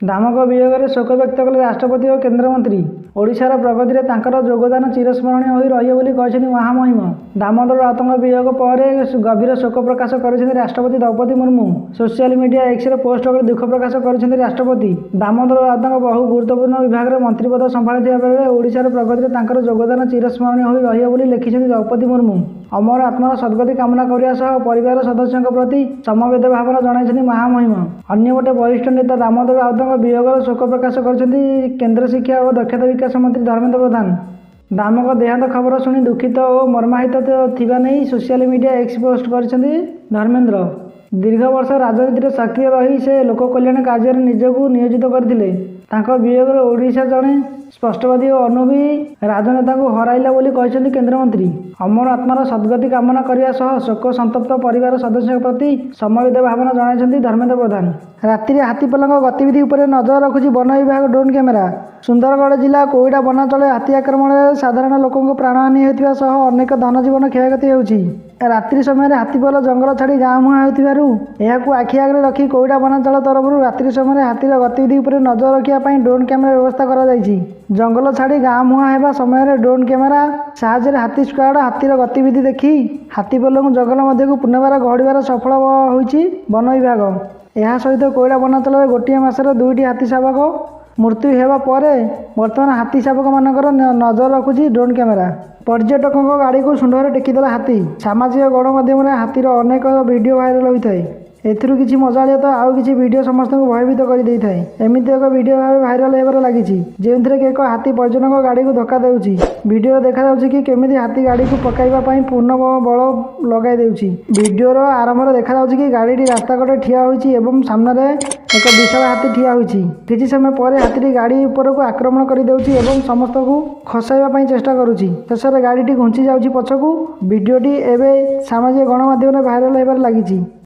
ଦାମଙ୍କ ବିୟୋଗରେ ଶୋକ ବ୍ୟକ୍ତ କଲେ ରାଷ୍ଟ୍ରପତି ଓ କେନ୍ଦ୍ରମନ୍ତ୍ରୀ। ଓଡ଼ିଶାର ପ୍ରଗତିରେ ତାଙ୍କର ଯୋଗଦାନ ଚିରସ୍ମରଣୀୟ ହୋଇ ରହିବ ବୋଲି କହିଛନ୍ତି ମହାମହିମ। ଦାମୋଦର ରାଉତଙ୍କ ବିୟୋଗ ପରେ ଗଭୀର ଶୋକ ପ୍ରକାଶ କରିଛନ୍ତି ରାଷ୍ଟ୍ରପତି ଦ୍ରୌପଦୀ ମୁର୍ମୁ। ସୋସିଆଲ ମିଡିଆ ଏକ୍ସରେ ପୋଷ୍ଟ କରି ଦୁଃଖ ପ୍ରକାଶ କରିଛନ୍ତି ରାଷ୍ଟ୍ରପତି। ଦାମୋଦର ରାଉତଙ୍କ ବହୁ ଗୁରୁତ୍ୱପୂର୍ଣ୍ଣ ବିଭାଗରେ ମନ୍ତ୍ରୀପଦ ସମ୍ଭାଳିଥିବା ବେଳେ ଓଡ଼ିଶାର ପ୍ରଗତିରେ ତାଙ୍କର ଯୋଗଦାନ ଚିରସ୍ମରଣୀୟ ହୋଇ ରହିବ ବୋଲି ଲେଖିଛନ୍ତି ଦ୍ରୌପଦୀ ମୁର୍ମୁ। ଅମର ଆତ୍ମାର ସଦ୍ଗତି କାମନା କରିବା ସହ ପରିବାର ସଦସ୍ୟଙ୍କ ପ୍ରତି ସମବେଦନା ଭାବନା ଜଣାଇଛନ୍ତି ମହାମହିମ। ଅନ୍ୟପଟେ ବରିଷ୍ଠ ନେତା ଦାମୋଦର ରାଉତଙ୍କ ବିୟୋଗର ଶୋକ ପ୍ରକାଶ କରିଛନ୍ତି କେନ୍ଦ୍ର ଶିକ୍ଷା ଓ ଦକ୍ଷତା ବିକାଶ ମନ୍ତ୍ରୀ ଧର୍ମେନ୍ଦ୍ର ପ୍ରଧାନ। ଦାମଙ୍କ ଦେହାନ୍ତ ଖବର ଶୁଣି ଦୁଃଖିତ ଓ ମର୍ମାହତ ଥିବା ନେଇ ସୋସିଆଲ ମିଡିଆ ଏକ୍ସ ପୋଷ୍ଟ କରିଛନ୍ତି ଧର୍ମେନ୍ଦ୍ର। ଦୀର୍ଘ ବର୍ଷ ରାଜନୀତିରେ ସକ୍ରିୟ ରହି ସେ ଲୋକକଲ୍ୟାଣ କାର୍ଯ୍ୟରେ ନିଜକୁ ନିୟୋଜିତ କରିଥିଲେ। ତାଙ୍କ ବିୟୋଗରେ ଓଡ଼ିଶା ଜଣେ ସ୍ପଷ୍ଟବାଦୀ ଓ ଅନୁଭବୀ ରାଜନେତାଙ୍କୁ ହରାଇଲା ବୋଲି କହିଛନ୍ତି କେନ୍ଦ୍ରମନ୍ତ୍ରୀ। ଅମର ଆତ୍ମାର ସଦ୍ଗତି କାମନା କରିବା ସହ ଶୋକ ସନ୍ତପ୍ତ ପରିବାର ସଦସ୍ୟଙ୍କ ପ୍ରତି ସମବେଦନା ଭାବନା ଜଣାଇଛନ୍ତି ଧର୍ମେନ୍ଦ୍ର ପ୍ରଧାନ। ରାତିରେ ହାତୀପଲଙ୍କ ଗତିବିଧି ଉପରେ ନଜର ରଖୁଛି ବନ ବିଭାଗ ଡ୍ରୋନ୍ କ୍ୟାମେରା। ସୁନ୍ଦରଗଡ଼ ଜିଲ୍ଲା କୋଇଡ଼ା ବନାଞ୍ଚଳରେ ହାତୀ ଆକ୍ରମଣରେ ସାଧାରଣ ଲୋକଙ୍କ ପ୍ରାଣହାନି ହେଉଥିବା ସହ ଅନେକ ଧନଜୀବନ କ୍ଷୟକ୍ଷତି ହେଉଛି। ରାତ୍ରି ସମୟରେ ହାତୀପଲ ଜଙ୍ଗଲ ଛାଡ଼ି ଗାଁ ମୁହାଁ ହେଉଥିବାରୁ ଏହାକୁ ଆଖି ଆଗରେ ରଖି କୋଇଡ଼ା ବନାଞ୍ଚଳ ତରଫରୁ ରାତ୍ରି ସମୟରେ ହାତୀର ଗତିବିଧି ଉପରେ ନଜର ରଖିବା ପାଇଁ ଡ୍ରୋନ୍ କ୍ୟାମେରା ବ୍ୟବସ୍ଥା କରାଯାଇଛି। ଜଙ୍ଗଲ ଛାଡ଼ି ଗାଁ ମୁହାଁ ହେବା ସମୟରେ ଡ୍ରୋନ୍ କ୍ୟାମେରା ସାହାଯ୍ୟରେ ହାତୀ ସ୍କ୍ୱାଡ୍ ହାତୀର ଗତିବିଧି ଦେଖି ହାତୀପଲଙ୍କୁ ଜଙ୍ଗଲ ମଧ୍ୟକୁ ପୁନର୍ବାର ଘଉଡ଼ାଇବାରେ ସଫଳ ହୋଇଛି ବନ ବିଭାଗ। ଏହା ସହିତ କୋଇଡ଼ା ବନାଞ୍ଚଳରେ ଗୋଟିଏ ମାସରେ 2ଟି ହାତୀ ଶାବକ ମୃତ୍ୟୁ ହେବା ପରେ ବର୍ତ୍ତମାନ ହାତୀ ଶାବକମାନଙ୍କର ନଜର ରଖୁଛି ଡ୍ରୋନ୍ କ୍ୟାମେରା। ପର୍ଯ୍ୟଟକଙ୍କ ଗାଡ଼ିକୁ ଶୁଣ୍ଢରେ ଟେକିଦେଲା ହାତୀ। ସାମାଜିକ ଗଣମାଧ୍ୟମରେ ହାତୀର ଅନେକ ଭିଡ଼ିଓ ଭାଇରାଲ ହୋଇଥାଏ। ଏଥିରୁ କିଛି ମଜାଳିଆ ତ ଆଉ କିଛି ଭିଡ଼ିଓ ସମସ୍ତଙ୍କୁ ଭୟଭୀତ କରିଦେଇଥାଏ। ଏମିତି ଏକ ଭିଡ଼ିଓ ଭାବେ ଭାଇରାଲ ହେବାରେ ଲାଗିଛି, ଯେଉଁଥିରେ କି ଏକ ହାତୀ ପର୍ଯ୍ୟଟକଙ୍କ ଗାଡ଼ିକୁ ଧକ୍କା ଦେଉଛି। ଭିଡ଼ିଓରେ ଦେଖାଯାଉଛି କି କେମିତି ହାତୀ ଗାଡ଼ିକୁ ପକାଇବା ପାଇଁ ପୂର୍ଣ୍ଣ ବଳ ଲଗାଇ ଦେଉଛି। ଭିଡ଼ିଓର ଆରମ୍ଭରେ ଦେଖାଯାଉଛି କି ଗାଡ଼ିଟି ରାସ୍ତା କଡ଼ରେ ଠିଆ ହୋଇଛି ଏବଂ ସାମ୍ନାରେ ଏକ ବିଶାଳ ହାତୀ ଠିଆ ହୋଇଛି। କିଛି ସମୟ ପରେ ହାତୀଟି ଗାଡ଼ି ଉପରକୁ ଆକ୍ରମଣ କରିଦେଉଛି ଏବଂ ସମସ୍ତଙ୍କୁ ଖସାଇବା ପାଇଁ ଚେଷ୍ଟା କରୁଛି। ଶେଷରେ ଗାଡ଼ିଟି ଘୁଞ୍ଚି ଯାଉଛି ପଛକୁ। ଭିଡ଼ିଓଟି ଏବେ ସାମାଜିକ ଗଣମାଧ୍ୟମରେ ଭାଇରାଲ ହେବାରେ ଲାଗିଛି।